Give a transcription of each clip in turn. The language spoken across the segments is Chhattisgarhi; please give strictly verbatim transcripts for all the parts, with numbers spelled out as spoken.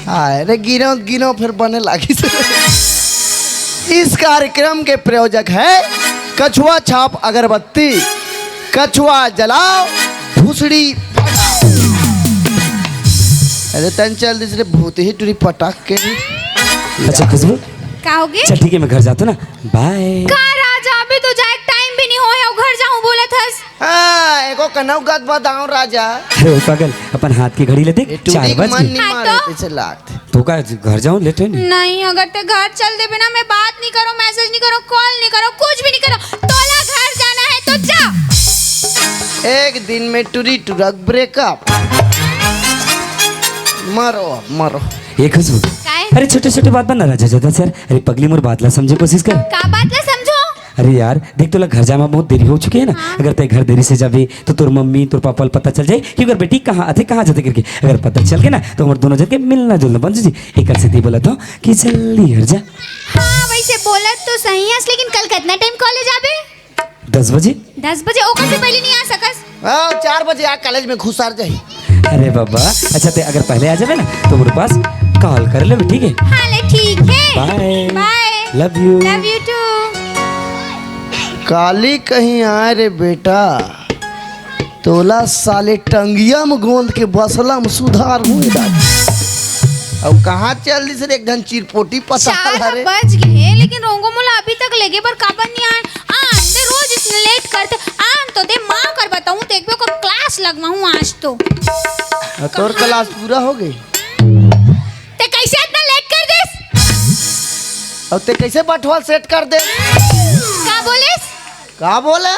हाय रे, गिनो गिनो फिर बने लागिस। इस कार्यक्रम के प्रायोजक है कछुआ छाप अगरबत्ती। कछुआ जलाओ, भुसड़ी फटाओ। अरे तैं चल दिस रे भूतही टूरी पटाक के। अच्छा खुशबू, का होगे? चल ठीक है, मैं घर जाता हूँ ना, बाय। का राजा, अभी तो जाए टाइम भी नहीं होय हे, घर जाहूँ बोलत हस। हाँ, एको कनऊ गदबदाओ राजा। अरे ओ पागल, अपन हाथ के घड़ी ले देख, ये टूरी चार के बज मन गे। नहीं हाँ मारे तो? पीछे लात। तो का घर जाऊं लेटे नहीं? नहीं, अगर तैं घर चल देबे ना, मैं बात नहीं करूँ, मैसेज नहीं करूँ, कॉल नहीं करूँ, कुछ भी नहीं करूँ। तोला घर जाना है तो जा। एक दिन में टूरी टूरा ब्रेकअप। मरो, मरो। ए खुशबू। काय? अरे छोटे-छोटे बात बना राजा ज्यादा से यार। अरे पगली मोर बात ला समझे कोशिश कर। का बात ला समझो? अरे यार, देख तोला घर जाए म बहुत देरी हो चुके हे ना। हाँ। अगर तैं घर देरी से जाबे तो तोर मम्मी, तोर पापा ल पता चल जाही कि ओकर बेटी कहाँ आथे, कहाँ जाथे करके। अगर पता चल गे ना तो हमर दोनों जन के मिलना जुलना बंद हो जाही। एकर सेती बोलत हौं कि जल्दी घर जा। हाँ, वैसे बोलत तो सही हस, लेकिन कल कितना टाइम कॉलेज आबे? दस बजे। दस बजे? ओकर से पहले नहीं आ सकस? हाँ, चार बजे आ, कॉलेज में घुसर जाही। अरे बाबा, अच्छा तैं अगर पहले आ जाबे ना तो मोर पास कॉल कर लेबे, ठीक है? हाँ ले, ठीक है। Bye. Bye. Love you. Love you too. काली कहीं आए रे बेटा, तोला साले टंगिया में गोंद के बसला में सुधार होए दाई। अब कहाँ चल दिस रे एक धन चिरपोटी पता चार रे। बज गे हे, लेकिन रोंगो मोला अभी तक लेगे बर काबर नहीं आन? आन दे, रोज इसने लेट करथे। आन तो दे, माँ कर बताऊँ, देखबे ओकर क्लास लगवाहूँ आज तो। आ, तोर क्लास पूरा हो गे? तैं कैसे इतना लेट कर देस? अब तैं कैसे बठवाल सेट कर दे? का बोलेस? का बोले?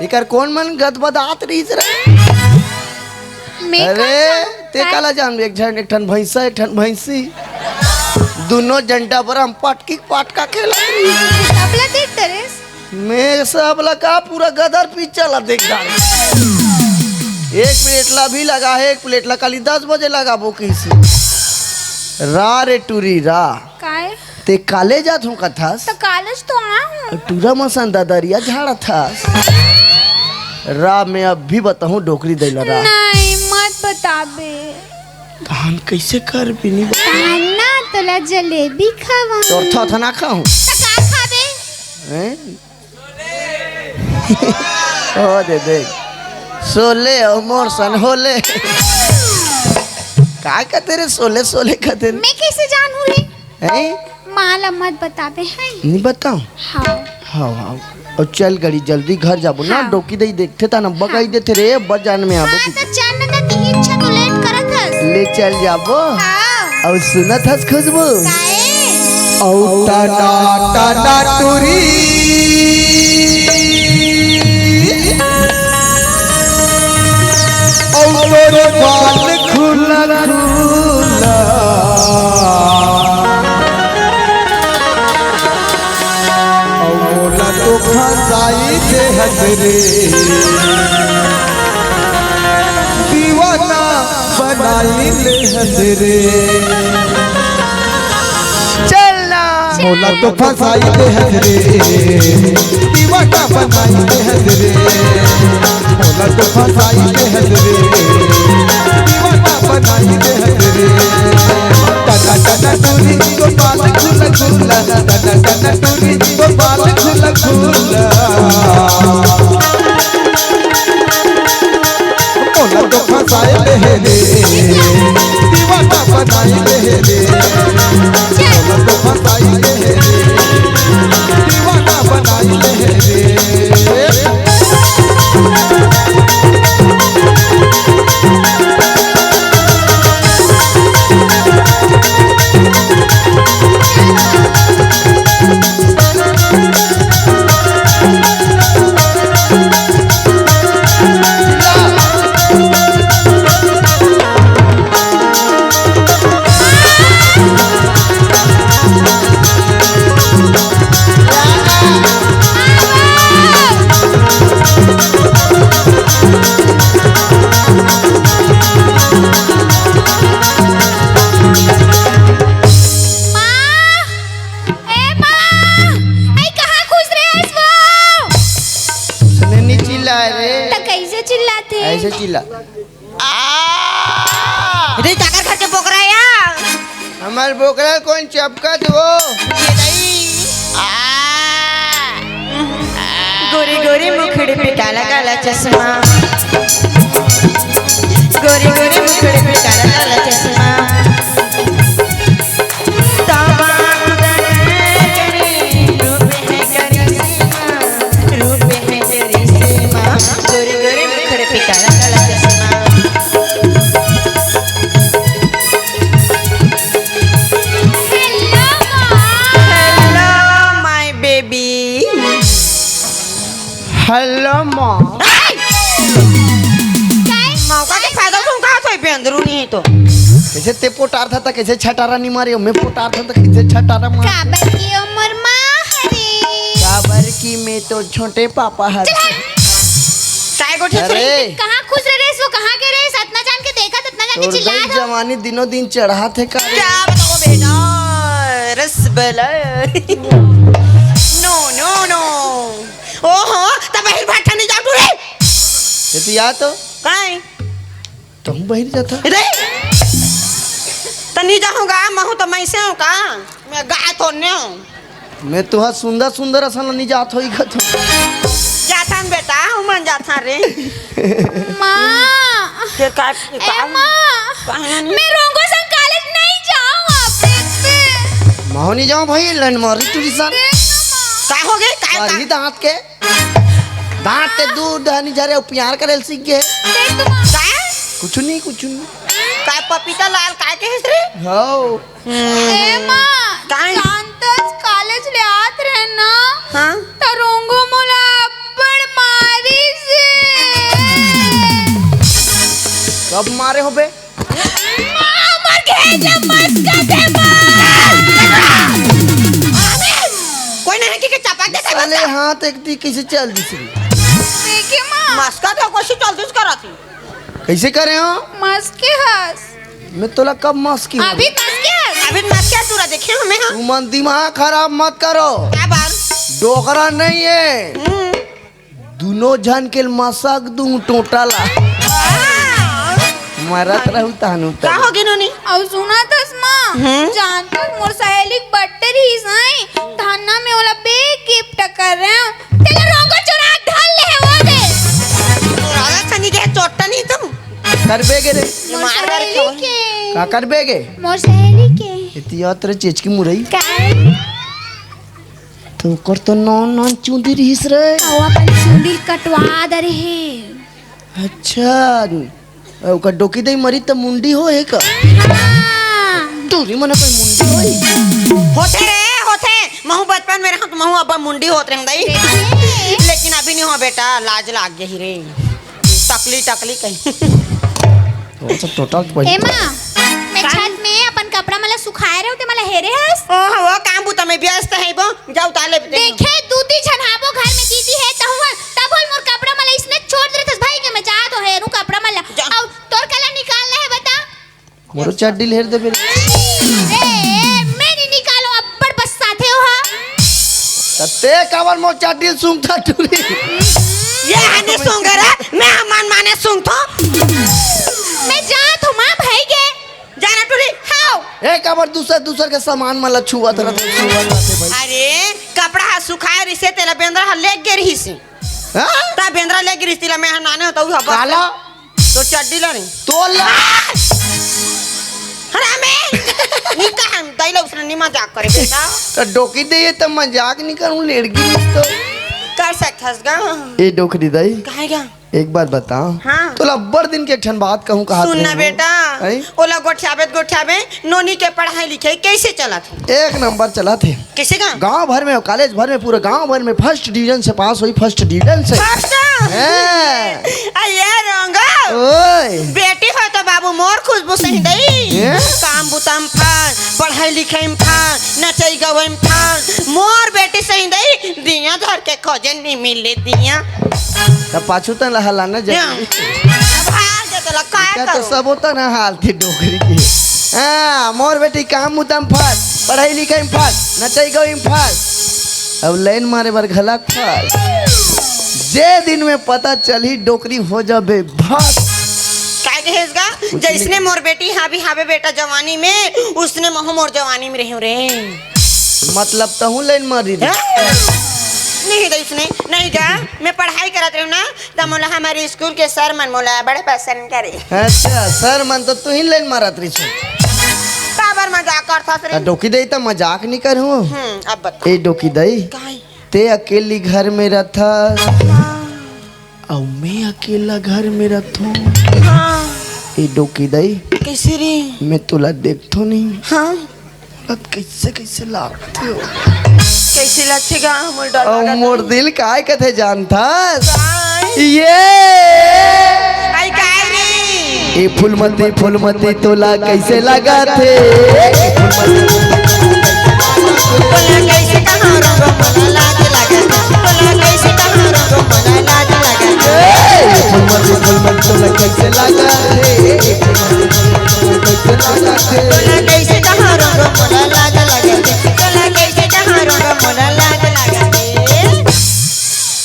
एकर कौन मन गदबदात रहिस रे? मैं का अरे, जानूं? तैं का? काला जान, एक झन, एक ठन भैंसा, एक ठन भैंसी। दोनों जंटा बर हम पटकी पटका खेलत रहिस। तबला देख डरेस? मैं सबला का पूरा गदर पिक्चर ला देख डारे। एक प्लेट ला भी लगा है, एक प्लेट ला काली दस बजे लगाबो कइसे। रा रे टूरी रा। काय? तैं कॉलेज जात हूँ कथस? त कॉलेज तो आहूँ। टूरा मसन ददरिया झाड़त हस। रा, मैं अब भी बताहूँ डोकरी दैला रा। नहीं, मत बताबे। तहन कैसे करबे नहीं बता? तहन ना तोला जलेबी खवाऊँ। तोर थोथना खाऊँ। त का खाबे? हैं? ओ दे दे। सोले ओ मोर सन होले। का कहते रे सोले सोले कहते रे? मैं कैसे जानूँ रे? हैं? माँ ला मत बताबे, हैं? नहीं बताऊँ? हाँ। हाँ, हाँ। और चल गड़ी जल्दी घर जाबो ना, हाँ। डोकी दई देखथे ता ना बगाई हाँ। देथे रे, बजान में आबो हाँ, तू। तो चल ना, तू इच्छा तो लेट करत हस। ले चल जाबो। हाँ। और सुनत हस खुशबू? काए? औ टना टना टुरी। औ तोर बाल खुला खुला। औ मोला तो फंसाई दे हस रे। दीवाना बनाई ले हस रे। चल ना। मोला तो फंसाई दे हस रे, दीवाना बनाई दे हस रे। मोला तो फंसाई दे हस रे, दीवाना बनाई दे हस रे। टना टना टूरी गोपाल खुला खुला, टना टना टूरी गोपाल खुला खुला। मोला तो फंसाए ले हे रे, दीवाना बनाई ले हे रे। मोला तो फंसाए ले हे रे, दीवाना बनाई ले हे रे। माँ! ए माँ! ए, कहाँ खुश रहे हस वो? उसने नहीं चिल्लाए रे। त कैसे चिल्लाथे? ऐसे चिल्ला। आ! रे, काकर घर के बोकरा या? हमर बोकरा कोन चपकत वो? ये नहीं। आ, गोरी गोरी मुखड़ी पे काला काला चश्मा। गोरी गोरी मुखड़ी पे काला काला चश्मा। तमाम रूप है करिश्मा, रूप है करिश्मा। गोरी गोरी मुखड़ी पे काला काला चश्मा। Hello, माँ। Hello, my baby। Hello, माँ। काय? मौका के फायदा उठाऊं का? कोई बेंदरू नहीं है तो। कैसे ते पोटार था, था कैसे छटारा नहीं मारे, मैं पोटार था, था कैसे छटारा मार। काबर की उम्र माँ हरे। काबर की मैं तो छोटे पापा हर। चल हट। काय गोठिया अरे। कहाँ खुश रहे रे, वो कहाँ के रे, सतना जान के देखा, सतना जान के तोर चिल्ला दई दो। जवानी दिनों दिन चढ़ा थे का रे? क्या बताओ बेटा, रसबला। No, no, no। ओहो, तब बहिर भाठा नहीं जाओ टूरे। ये तो या तो। काय? तुम बहिर जाता। रे। तो नहीं जाऊंगा, महू तो मैं से हूँ का? मैं गाय तो नहीं हूँ। मैं तुहा सुंदर सुंदर असन नी जात होई का तो। जाथन बेटा, उमन जाथन रे। माँ। फिर का, ए का? माँ। कहाँ नहीं? मैं रोंगो संग कॉलेज नहीं जाऊँ अब, देख से। महू नहीं जाऊँ भाई, लंड मारी टूरी सन। देख ना माँ। का हो गए? का, का? अरे दांत के। दांत के दूध हनी झरे, प्यार करे सीख गए। देख तो माँ। का? कुछ नहीं, कुछ नहीं। का पपीता लाल का के हस रे? हाओ। ए माँ, काहे? शांतस कॉलेज ले आत रहे ना, हाँ? त रोंगो मोला अब्बड़ मारिस। कब मारे होबे? माँ, मर गए जब मत कर दे माँ। कोई नहीं कि, कि चपक दे साले बता। हाथ एक दी कैसे चल दिस रे? देखे माँ। मस्का तो कोशिश चल दिस करा थी। कैसे करे हो? मस्के हस। मैं तोला कब मस्की हूँ? अभी मस्के हस। अभी मस्के हस, तोला देखे हो मैं, हाँ? तुमन दिमाग खराब मत करो। का बात? डोकरा नहीं है। हम्म। दोनों झन के मसक दूं टोटा ला। वाह। मरत रहू तहनु का तब। हो गे नोनी? अउ सुना तस माँ, हम्म? जानत मोर सहेली के बर्थडे रहिस है, धन्ना में ओला बेग गिफ्ट कर रहे हो। तेला रोंगो चोरा ढल ले है वो दे। तोरा सनी के चोट्टा नहीं तुम। करबे गे रे। मोर मार मार सहेली खाओ। के। का करबे गे? मोर सहेली के। इतिया तेरे चेच की मुरई। का? तो ओकर तो नॉन नॉन चूंदी रहिस रे। अउ अपन चूंदी कटवा दे रहे। अच्छा, ओकर डोकी दई मरी त मुंडी हो हे का? हाँ। दूरी मने कोई मुंडी होई? होथे रे, होथे। महू बचपन में रहूं त महू अब्बा मुंडी होत रहे दई। देखे? लेकिन अभी नहीं हो बेटा, लाज लाग गई रे। टकली, टकली कहीं। तो सब टोटल वही। ए माँ, मैं का? छत में अपन कपड़ा मला सुखाए रहे होते, मला हेरे हस? ओह, वो काम बूता में व्यस्त है वो। जाओ ताले दे। देखे, दू ती झन हाबो घर में दीदी है, तहुआ, तब होल मोर कपड़ा मला इसने छोड़ देते भाई के मैं जा तो हेरू कपड़ा मला। जा। अउ तोर कला निकालना है बता? मोरो चड्डी ल हेर देबे। ए, ए, मैं नहीं निकालो, अब्बड़ बस्साथे हो हा। त ते काबर मोर चड्डी ल सूंघता टूरी? ये हने सूंघे रे, मैं मन माने सूंघथो। मैं जात हूँ माँ भाई के। जाना टूरी। हाओ। ए काबर दूसर, दूसर के सामान मन ला छुअत रहते, छुअत रहते भाई। अरे, कपड़ा ह सुखाए रिसे, तेला बेंदरा ह लेग गे रिसे। हाँ? ता बेंदरा लेग गे रिसे, तेला मैं ह नाने होता हूँ, हब्बा। काला? तो चड्डी ला नहीं। तोला। हरामे। नी कहा, दाई ला उसने नी मजाक करे बेटा। तो डोकी दे ये तो मजाक नहीं करूँ, लड़की नहीं तो। कर सकथस गा। ए डोकरी दाई। काहे गा? एक बात बताओ। हाँ। तोला अब्बड़ दिन के एक ठन बात कहूँ कहा सुन ना बेटा। हैं? ओला गोठियाबे त गोठियाबे, नोनी के पढ़ाई लिखाई कैसे चलत हे? एक नंबर चलत हे। कैसे का? गांव भर में, कॉलेज भर में, पूरे गांव भर में फर्स्ट डिवीजन से पास होई, फर्स्ट डिवीजन से। फर्स्ट? हैं। आ, ये रंगा। ओए। बेटी हो तो बाबू मोर खुशबू सही दई। हैं? काम बुता म फर्स्ट, पढ़ाई लिखाई म फर्स्ट, नचई गवई म फर्स्ट। मोर बेटी सही दई, दिया धर के खोजे नी मिले दिया। तब पाछू तन ला हलाना जरूरी। अब हार के तोला काय क्या तो करूं? सब होता ना हाल थी डोकरी के। हाँ, मोर बेटी काम बुता म फर्स्ट, पढ़ाई लिखाई म फर्स्ट, नचई गवई म फर्स्ट। अब लाइन मारे बर घलक फर्स्ट। जे दिन में पता चलही डोकरी हो जाबे भस। काय कहेस गा? जइसने मोर बेटी हावी हावे बेटा जवानी में, उसने महू मोर जवानी में रहियो रे। मतलब तहूँ लाइन मारी रे। हाँ? नहीं दइसने, नहीं गा, मैं पढ़ाई करत रहियो ना, त मोला हमर स्कूल के सर मन मोला बड़े पसंद करे। अच्छा, सर मन तो तू ही लाइन मारत रहिस। काबर मजाक करथस रे? त डोकी दई त मजाक नहीं करूँ। हम्म, अब बता। ए डोकी दई, काहे? ते अकेली घर में रथस, हाँ। अउ मैं अकेला घर में रथों। हाँ। ए डोकी दई, कैसे रे? मैं तोला देखथों नहीं। हाँ। अब कैसे कैसे लागथे हो? कैसे लगथे गा? मोर डर अउ लागत मोर हे। दिल काय कथे जानथस? काय? ये। आई काय रे? ए फूलमती, फूलमती तोला कैसे लागथे? तोला कैसे कहाँ रंग मोला लाज लागथे? तोला कैसे कहाँ रंग मोला लाज लागथे? ए फूलमती, फूलमती तोला कैसे लागथे? ए फूलमती, फूलमती तोला कैसे लागथे? तोला कैसे कहाँ रंग मोला लाज लागथे? तोला कैसे कहाँ रंग मोला लाज लागथे?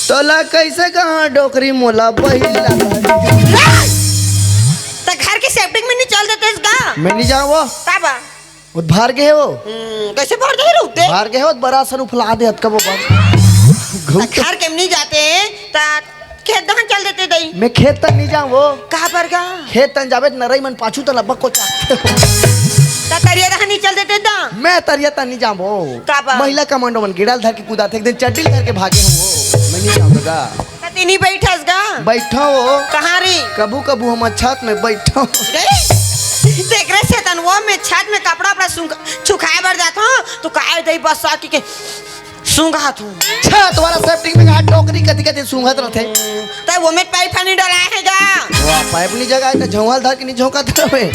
तोला कैसे कहाँ डोकरी मोला बहिला? त घर के सेप्टिक में नहीं चल देते इसका? मैं नहीं जाऊँ वो। का बा? वो बाहर गए वो। हम्म, कैसे बाहर गए रहते? बाहर गए हो, बड़ा सन उफला दे हत कबो बन। घूम त घर के नहीं जाते, त खेत दहन चल देते दई। मैं खेत तक नहीं जाऊँ वो। कहाँ पर गा? खेत तक जावे त नरई मन पाछू त लब्बा कोचा। त तरिया दहन नहीं चल देते दा। मैं तरिया तक नहीं जाऊँ वो। का बा? महिला कमांडो मन गिड़ाल धर के कूदा थे, एक दिन चड्डी धर के भागे हूँ वो। मैं नहीं जाऊँ गा। त तिनी बैठस गा। बैठो हो। कहाँ रे? कभू कभू हम छत में बैठो। रे, तेकरे से तन वो मैं छत में कपड़ा अपना सुंग-, सुखाए बर जात हूँ, तो काहे दई बस आके के सूंघत हूँ। छत वाला सेप्टिक में कहा डोकरी कति कति सूंघत रहथे। त वो में पाइप नहीं डलाए हे गा। वाह, पाइप नहीं जगह है, त झोंकल धर के नहीं झोंकत रहे।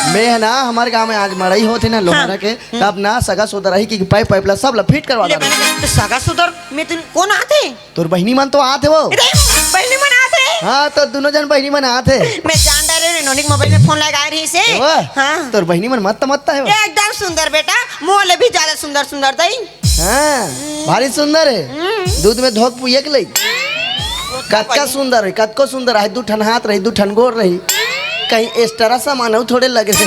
मैं है ना, हमारे गांव में आज मड़ई होथे ना लोहारा हाँ। के, हम्म। तब ना सगा सोदर रही कि पाइप, पाइप ला सब ला फिट करवा ले दे। बने, तो सगा सोदर में तुम कौन आथे? तोर बहिनी मन तो आत हे वो। अरे, बहिनी मन आत हे? हाँ, तो दोनों जन बहिनी मन आत हे। मैं जान डारे रे, नोनिक मोबाइल में फोन लगाए रही से। वो? हाँ। तोर बहिनी मन मस्त मस्त हे वो। एकदम सुंदर बेटा, मोले भी ज्यादा सुंदर सुंदर दई। हाँ, भारी सुंदर हे। हम्म। दूध में धोक पुए के लई। कतका सुंदर हे, कतको सुंदर हे, दू ठन हाथ रही, दू ठन गोर रही। कहीं एक्स्ट्रा सामान अउ थोड़े लगे रही।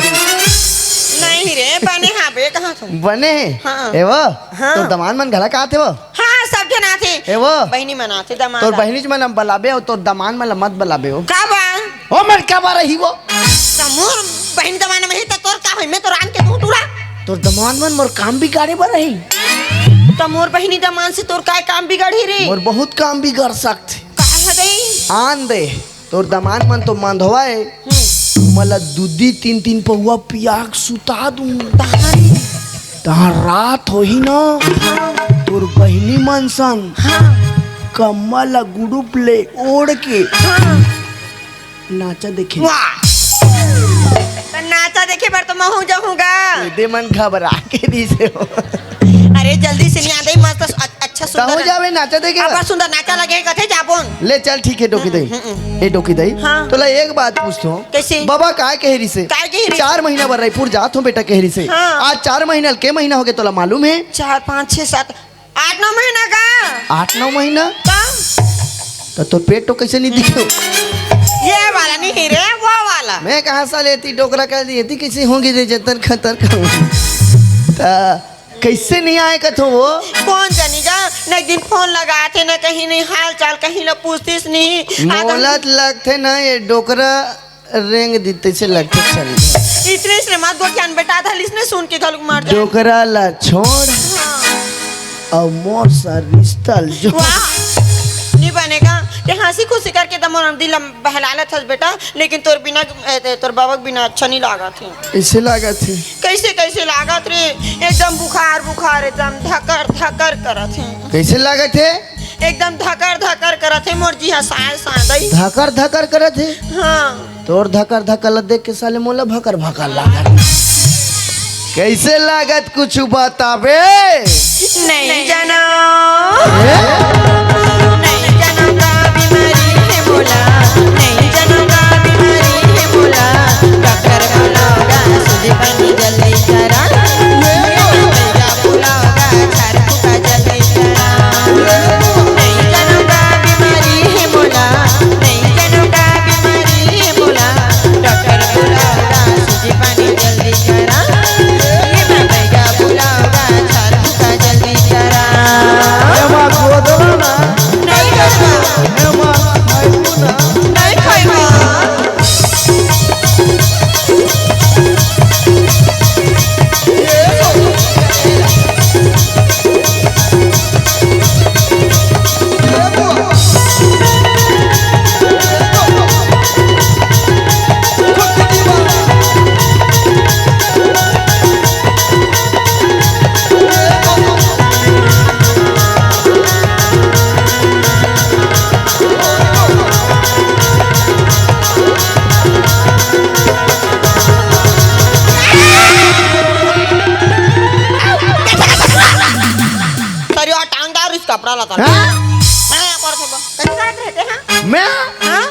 नहीं रे, बने हाँ बे, कहाँ तुम? बने हे? हाँ। ए वो? हाँ। तोर दमांद मन घला का आत हे वो? हाँ, सब झन आथे। ए वो? बहिनी मन आथे, दमांद तोर आथे। बहिनी मन ला बलाबे अउ तोर दमांद मन ला मत बलाबे हो। का बा? ओ मन का बा रही वो? त मोर बहिनी दमांद में ही त तोर का होई? मैं तो रान के दूं टूरा। तोर दमांद मन मोर काम बिगाड़े बर रही। त मोर बहिनी दमांद से तोर काय काम बिगड़ही रे? मोर बहुत काम बिगड़ सकथे। का है दई? आन दे। तोर दमांद मन तो मंधवा हे। हम्म। मला दूधी तीन तीन पौवा पिया के सुता दूं। तहां रात होही ना, हाँ। तोर बहिनी मन संग हाँ। कम्मा ला गुडुप ले ओढ़ के हाँ। नाचा देखे। वाह! त नाचा देखे बर तो महूं जाहूं गा। एदे मन घबरा के दिसे हो। अरे जल्दी से नहीं आ दई, मस्त अ-, अच्छा सुंदर। तहूं जाबे नाचा देखे बर? अब्बड़ सुंदर नाचा लगे कथे जाबोन। ले चल ठीक हे डोकी दई। हम्म, हम्म, हम्म। ए डोकी दई, हाँ। तोला एक बात पूछथों। कैसे? बाबा काय कहे रिसे? काय कहे रिसे? चार महीना बर रायपुर जात हूँ बेटा कहे रिसे। हाँ। आज चार महीना के महीना होगे तोला मालूम हे? चार, पाँच, छह, सात, आठ, नौ महीना का। आठ, नौ महीना? का? त तोर पेट तो कैसे नहीं दिखे? ये वाला नहीं रे, वो वाला। मैं कहाँ साले एती डोकरा कर दी, एती कैसे होंगी रे जतर खतर का? त कैसे नहीं आए कथो वो? कौन जानी गा, न एक दिन फोन लगाथे, न कहीं नहीं हाल चाल, कहीं न पूछतीस नहीं। आ मोला त लगथे ना ये डोकरा रेंग दिते से लगथे चल। इसने, इसने मत गोठियान बेटा, था इसने सुन के घलुक मर जाए। डोकरा ला छोड़ हाँ। अउ मोर सा रिश्ता ल जोड़। वाह, नहीं बनेगा। ते हंसी खुशी करके त मोर दिल बहला लेथस बेटा, लेकिन तोर बिना, ए, ते, तोर बाबा के बिना अच्छा नहीं लागत हे। ऐसे लागत हे। कैसे, कैसे लागत रे? एकदम बुखार, बुखार, एकदम धकर, धकर करत हे। कैसे लागत हे? एकदम धकर, धकर करत हे मोर जी, हंसाए सादई। धकर, धकर करत हे? हाँ। तोर धकर, धकर ला देख के साले मोला भकर, भकर लागत। कैसे लागत कुछ बताबे? नहीं जानो। ए? नहीं जानो का बीमारी हे मोला, नहीं जानो का बीमारी हे मोला। डॉक्टर बोलो गा सुजी पानी जल्दी करा। नहीं जानो का बीमारी हे मोला, नहीं जानो का बीमारी हे मोला। डॉक्टर कपड़ा लता। हाँ? हाँ, पर से बा। कहीं करत रहते हैं? मैं? हाँ?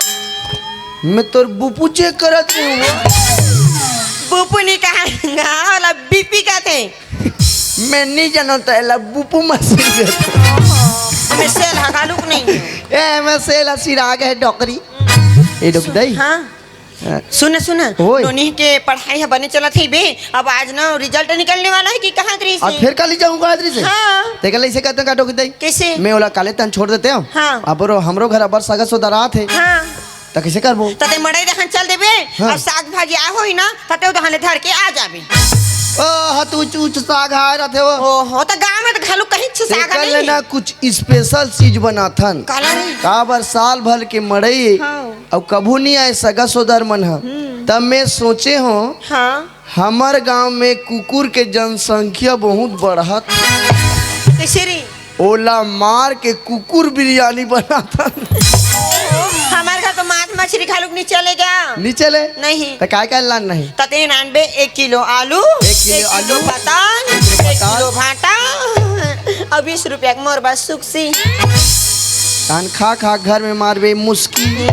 मैं तोर बुपू चेक करत रहे हूँ। बुपू नहीं कहा, हाँ, वाला बीपी का थे। मैं नहीं जानता, एला बुपू मशीन कहते। मैं सेल हगालुक नहीं हूँ। ए, मैं सेल हसीर आ गए डोकरी। ए, डोकरी दाई। हाँ। हाँ। सुन, सुन। ओए। नोनी के पढ़ाई ह बने चलत हे बे। अब आज ना रिजल्ट निकलने वाला है कि कहाँ तरी से? अब फिर कल ही जाऊंगा आज से। हाँ। ते कल इसे कहते का डोकरी दाई? कैसे? मैं ओला काले तन छोड़ देते हूँ। हाँ। अब रो, हमरो घर अबर सगा सोदा रात है। हाँ। त कैसे करबो? त ते मड़ई दहन चल देबे, हाँ। अब साग भाजी आ होई ना, त ते उदहन धर के आ जाबे। ओ, ह, तू चूच साग हाय रथे वो। ओहो, त गाँव में त घलो कहीं छु ते साग कर नहीं लेना, है। कुछ स्पेशल चीज बनाथन। काला रे? काबर साल भर के मड़ई हाँ। अउ कभू नहीं आए सगा सोदर मन ह। हम्म। तब मैं सोचे हो, हाँ। हमर गांव में कुकुर के जनसंख्या बहुत बढ़त। कैसे रे? ओला मार के कुकुर बिरयानी बनाथन। हमार घर तो मांस मछली घालुक नहीं चलेगा। नहीं चले? नहीं। त काय काय लान नहीं? त तेन आनबे एक किलो आलू, एक किलो एक किलो आलू, पताल, एक किलो एक किलो पताल। भाटा, और बीस रुपया के मोर बस सुक्सी। कान खा खा घर में मारबे मुस्की।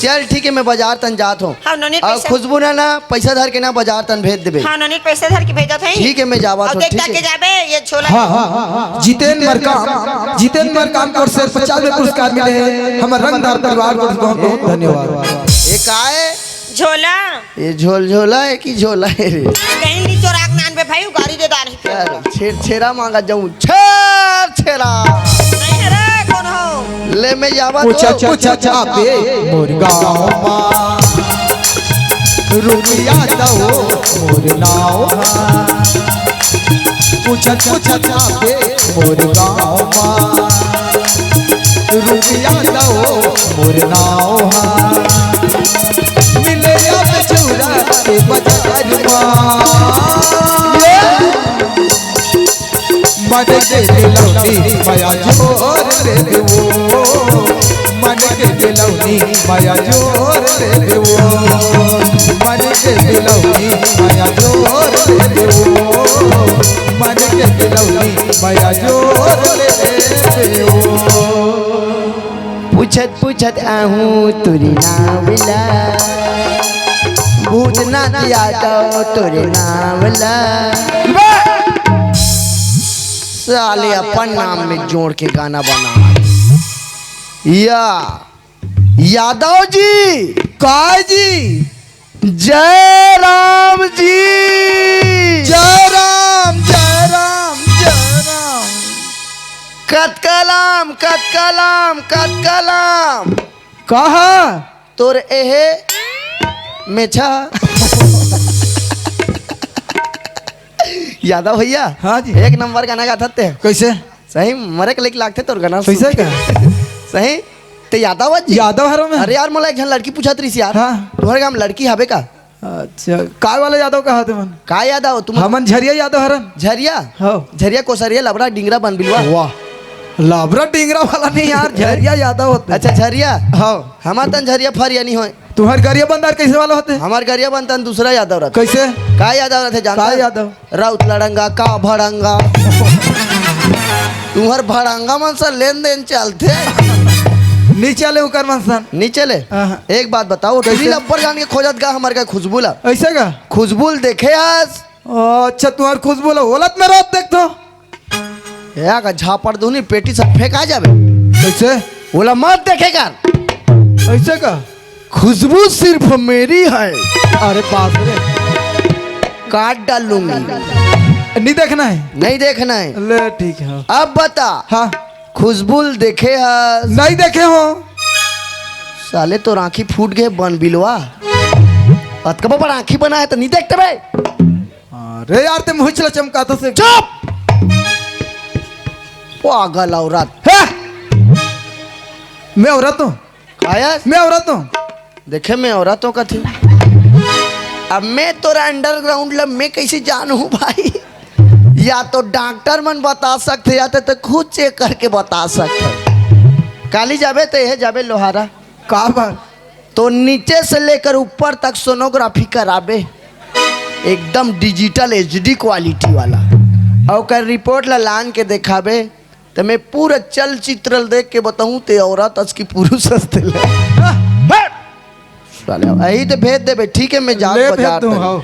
चल ठीक है, मैं बाजार तन जात हूँ। हाँ, नोनी और पैसा। खुशबू ना, ना पैसा धर के ना बाजार तन भेज देबे। हाँ, नोनी पैसा धर के भेजत है। ठीक है, मैं जावत और हूँ, देख ठीक ताके है। जाबे, ये छोला। हाँ, हाँ, हाँ, हाँ। जितेंद्र काम, जितेंद्र काम को सिर्फ पचास में पुरस्कार मिले हैं। हमारे रंगदार परिवार को बहुत बहुत धन्यवाद। ये का है? झोला। ये झोल झोला है कि झोला है रे? कहीं नहीं चोराक नान बे भाई, गाड़ी दे दान। यार, छेर छेरा मांगा जाऊं, छेर छेरा। नहीं है रे, कौन हो? ले मैं जावा तो। पूछा पूछा चापे मोर गाँव मा, रुपया दो मोर नाव हा। पूछा पूछा चापे मोर गाँव मा, रुपया दो मोर नाव हा। मिले अब चौरा के बाजार मा। मन के दिलौनी माया जोर ले देवो, मन के दिलौनी माया जोर ले देवो, मन के दिलौनी माया जोर ले देवो, मन के दिलौनी माया जोर ले देवो। पूछत पूछत आहूँ तोरे नाव ला, भूतनाथ यादव तोरे नाव ला। साले अपन नाम में जोड़ के गाना बना। या यादव जी। काय जी? जय राम जी। जय राम, जय राम, जय राम। कतका लाम, कतका लाम, कतका लाम। कहा? तोर एहे मेछा। यादव भैया। हाँ जी। एक नंबर गाना गाथस ते। कैसे? सही मरे के लेके लागथे तोर गाना सुन कैसे के। का? सही। ते यादव हस जी? यादव हरव मैं। अरे यार, मोला एक झन लड़की पूछत रहिस यार। हाँ। तुम्हर गाँव लड़की हवे का? अच्छा, काय वाला यादव कहा तुमन? का यादव? तुम हमन झरिया यादव हरन। झरिया? हाँ। झरिया कोसरिया लबड़ा डिंगरा बन बिलवा। वाह, लबड़ा डिंगरा वाला नहीं यार, झरिया यादव होते। अच्छा, झरिया? हाँ। हमार तन झरिया फरिया नहीं होय। तुम्हर गरिया बंदार कैसे वाला होते? हमार गरिया बंदार दूसरा यादव रहते। कैसे? का यादव रहते जानता का है? यादव? राउत लड़ंगा, का भड़ंगा। तुम्हर भड़ंगा मन से लेन देन चलथे। नी चले उकर मन सन। नी चले। हाँ। एक बात बताओ, कैसे? तुमन अब्बड़ जान के खोजत गा हमर का खुशबू ला। ऐसे का? खुशबू ल देखे हस? अच्छा, तुम्हर खुशबू ला ओलत में रात देखथो। या का झापड़ दूनी पेटी से फेंका जाबे। कैसे? ओला मत देखे कर। ऐसे का? खुशबू सिर्फ मेरी है। अरे बाप रे। काट डालूंगी। नहीं देखना है? नहीं देखना है। ले ठीक है। अब बता। हाँ। खुशबू ल देखे हस? नहीं देखे हो। साले तोर आँखी फूट गए बन बिलवा। अतकबा बड़ आँखी बना है तो नहीं देखते बे। अरे यार ते मुँह चला चमका तो से। चुप। पागल औरत। है। मैं औरत हूँ। कायस? मैं औरत हूँ। देखे, मैं औरत हूँ कथी। अब मैं तोरा अंडरग्राउंड ला मैं कैसे जानहूँ भाई? या तो डॉक्टर मन बता सकथे, या तो, तो खुद चेक करके बता सकथे। काली जाबे तो यह जाबे लोहारा। का बात? तो नीचे से लेकर ऊपर तक सोनोग्राफी कराबे, एकदम डिजिटल एचडी क्वालिटी वाला। और ओकर रिपोर्ट ला लान के देखाबे, ते मैं पूरा चलचित्र ल देख के बताऊं, ते औरत अस की पुरुष अस ते ले। साले, यही ते भेज देबे, ठीक है, मैं जात ले बाजार भेज दूं, तक। हाँ।